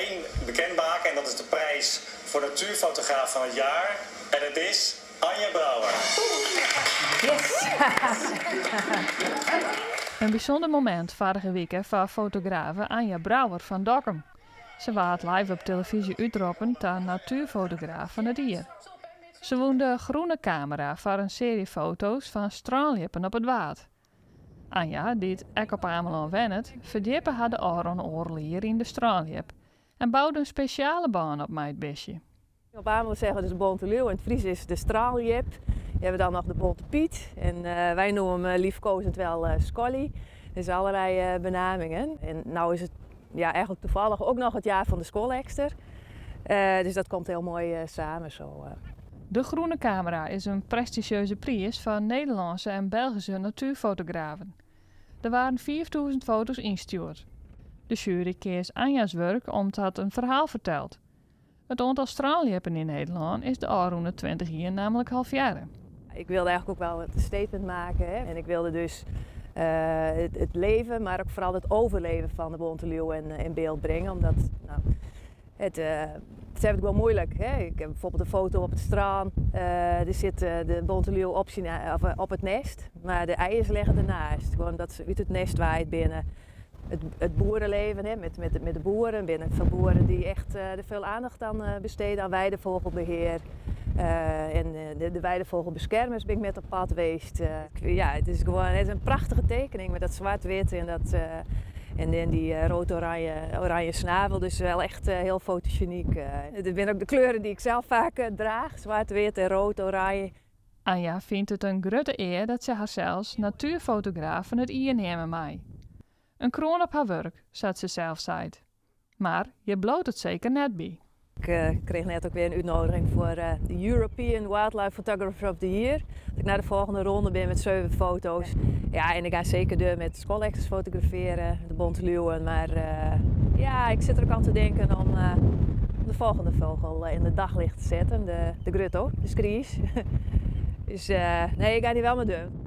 Één bekend maken en dat is de prijs voor natuurfotograaf van het jaar. En het is Anja Brouwer. Yes! In bysûnder momint foarige wike foar fotografe Anja Brouwer fan Dokkum. Se waard live op telefyzje útroppen ta natuerfotograaf fan it jier. Se wûn de Groene Camera foar in searje foto's fan strânljippen op it Waad. Anja, dy't ek op Amelân wennet, ferdjippe har de ôfrûne oardel jier yn de strânljip en boude in spesjale bân op mei it bistje. Op Amelân zeggen we dus de bonte liuw, in it Frysk is de strânljip. Je hebben dan noch de bonte piet en wy noeme hem liefkozend wel Skolly. Dus allerlei benamingen. En nou is het ja, eigenlijk toevallig ook nog het jaar van de scholekster. Dus dat komt heel mooi samen zo. De Groene Camera is in prestizjeuze priis foar Nederlânske en Belgyske natuerfotografen. Der waarden 5000 foto's ynstjoerd. De sjuery keas Anja's wurk om't dat in ferhaal fertelt. It oantal strânljippen yn Nederlân is de ôfrûne 20 jier nammentlik halvearre. Ik wilde eigenlijk ook wel het statement maken. Hè? En ik wilde dus het leven, maar ook vooral het overleven van de bonte leeuw in beeld brengen. Omdat, nou, het is wel moeilijk. Hè? Ik heb bijvoorbeeld een foto op het strand. Er zit de bonte leeuw op, zijn, of, op het nest, maar de eieren liggen ernaast. Gewoon dat ze uit het nest waait binnen. Het boerenleven, hè, met de boeren, binnen veel boeren die echt er veel aandacht aan besteden aan weidevogelbeheer. En de weidevogelbeschermers ben ik met op pad geweest. Ja, het is gewoon, het is een prachtige tekening met dat zwart-wit en en die rood-oranje oranje snavel. Dus wel echt heel fotogeniek. Het zijn ook de kleuren die ik zelf vaak draag. Zwart-wit en rood-oranje. Anja fynt it in grutte ear dat se harsels natuerfotograaf fan it jier neame mei. In kroan op har wurk, sa't se sels seit. Mar hjir bliuwt it seker net by. Ik kreeg net ook weer een uitnodiging voor de European Wildlife Photographer of the Year. Dat ik naar de volgende ronde ben met 7 foto's. Ja, en ik ga zeker de met scholeksters fotograferen, de bonte leeuwen. Maar ja, ik zit er ook aan te denken om de volgende vogel in het daglicht te zetten. De grutto, de skries. Dus nee, ik ga die wel met doen.